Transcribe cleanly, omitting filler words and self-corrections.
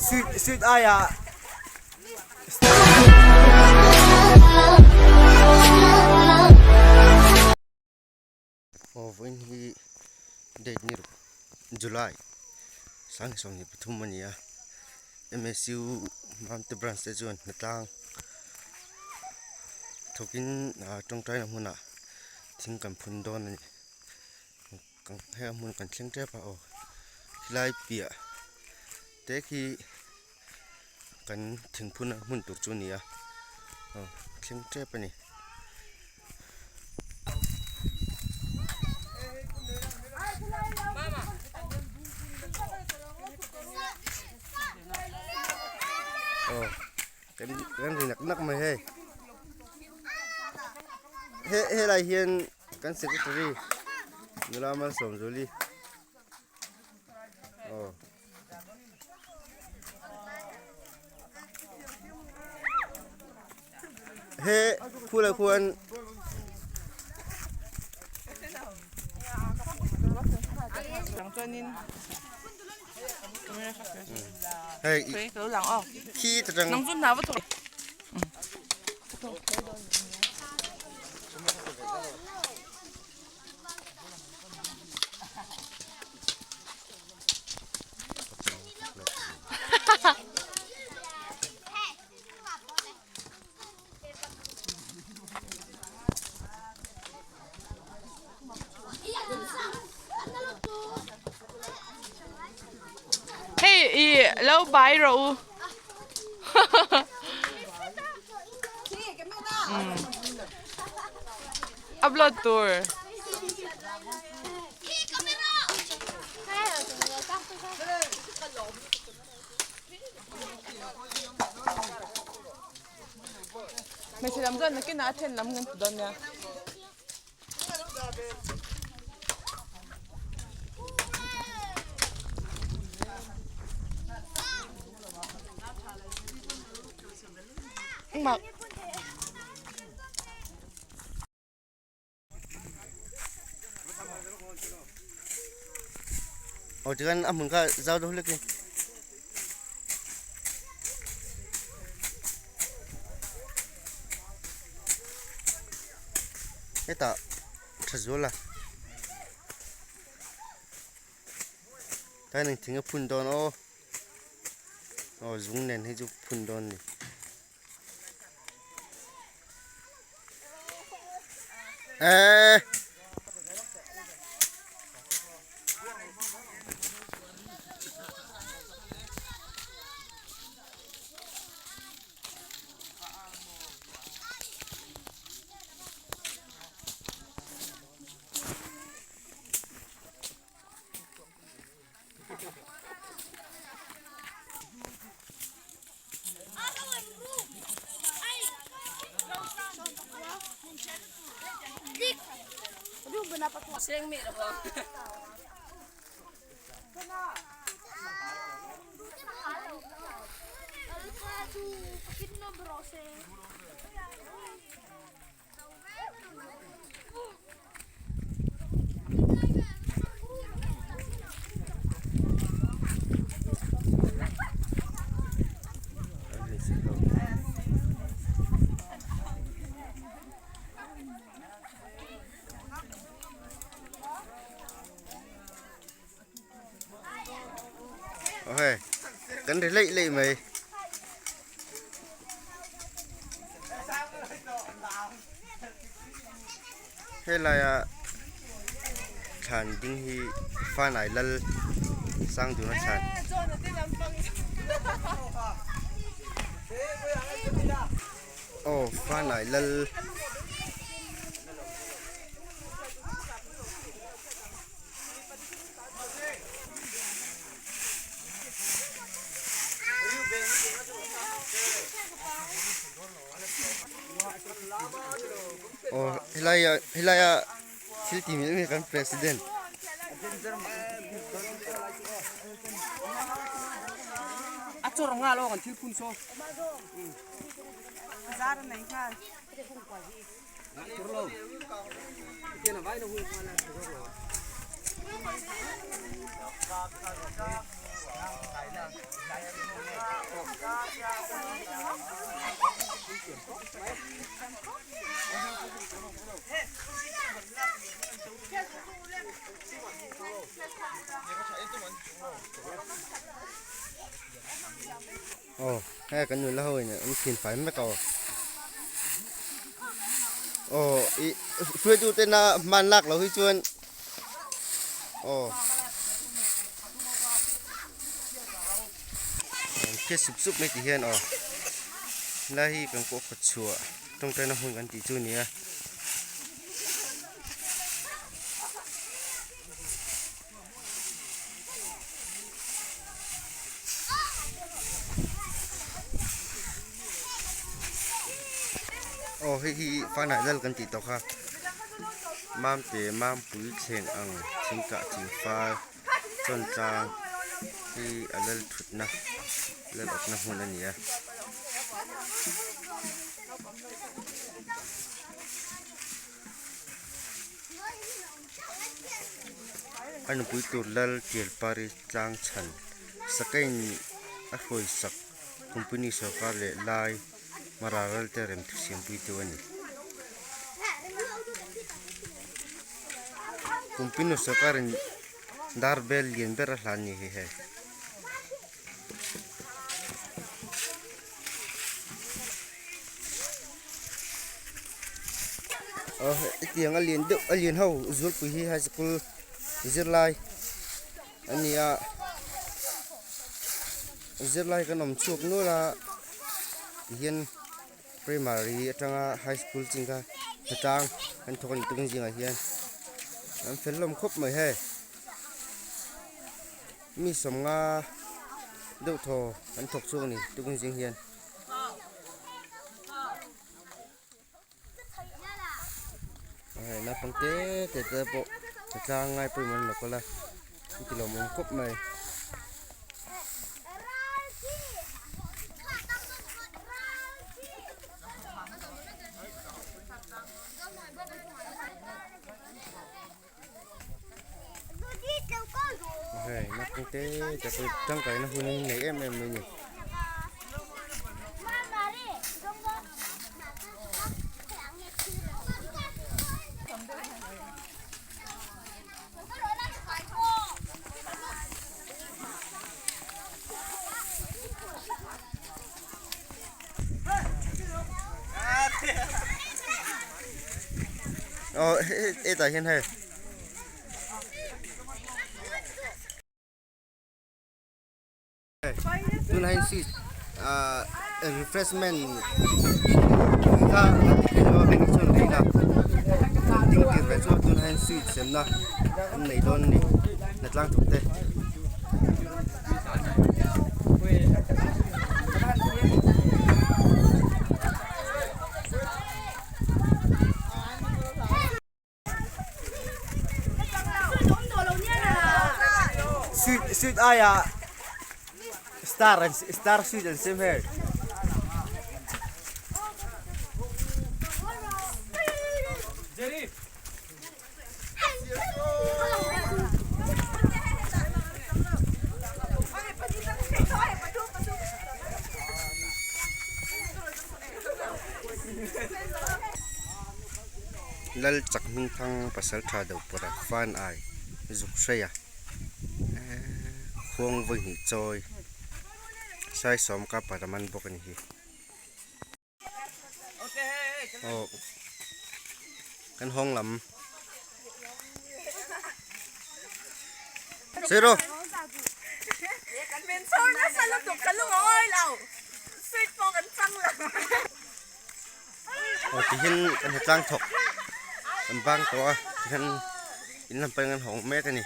Sweet sweet aiah Aw vawiin hi date ni ruk July sang 23 a ni a M_S_U Mamte branch te chuan hnatlang thawkin ah tawngtaina hmunah thing kan phun dawn a ni. Heng hmun kan thleng tep a aw helai piah te khi kan thingphun a hmun tur chu a ni a aw thleng tep a ni. Aw kan kan ri nak nak mai hei he helai hian. Kan secretary nula Malsawmzuli aw he khulai khuan hei khi ta tang Hei i lo bai rawh u. Upload tur. Hmeichhe lam chuan nakinah a then lam kan ti dawn nia. Mak. Aw tikhan a hmun kha zau deuh hlek in. Hetah tha zual a tlai in thing a phun dawn aw aw zung nen hi chu phun dawn a ni. Eee. Ok, kan ri leih leih mai. Helaia thlan ding hi Fanai Lal Sangduna thlan. Aw Fanai Lal. Aw helai ah helai ah thil ti miah miah kan president. Aw hei kan nula ho in an thin fai mek a aw aw ih hruaitu tena hman lak loh hi chuan aw an hriat sup sup mai ti hian aw helai hi kan pawh kawt chhuah tawngtaina hmun kan tih chu a ni a. Aw hei hi fanai lal kan tih tawh kha mamte mampui thleng ang thingkah thingfal chawn tlang hi a lal thutna lal awpna hmun a ni a. A nupui tur lal Tialpari tlang chhan Sakain a hruai sak company sorkar leh lai Mara ral te rem thu siampui tu a ni. Company sorkarin dar bel lian ber a hlan ni hi hei. Aw hetiang a lian deuh a lian ho zualpui hi high school zirlai a ni a zirlai kan awm chhuak nual a tihian primary atanga high school chin kha hnatlang an thawk a ni tuk zingah hian an fel hlawm khawp mai hei. Mi sawmnga deuh thaw an thawk chhuak a ni tukin zing hian. Hei naupang te te te pawh a tlang ngai pawimawh an lo kal a an ti lawmawm khawp mai. Hei naupang te te pawh tangkaina hun hi nei em em mai a ni. Aw hetah hian hei tunah hian sweet ah refreshment kha ding tir ve chu tunah hian sweet semna an nei dawn a ni hnatlang thawk te. Sweet sweet aia star an star sweet an sem hei. Lal chak hming thang pasal tha deuh pawrh a fan ai zuk hrei a khuang vawi hnih chawi saisawm ka paraman bawk a ni hi. Aw kan hawng lam zero aw tihian kan hnatlang thawk an bang tawh a tihian in lam pang an hawng mek a ni.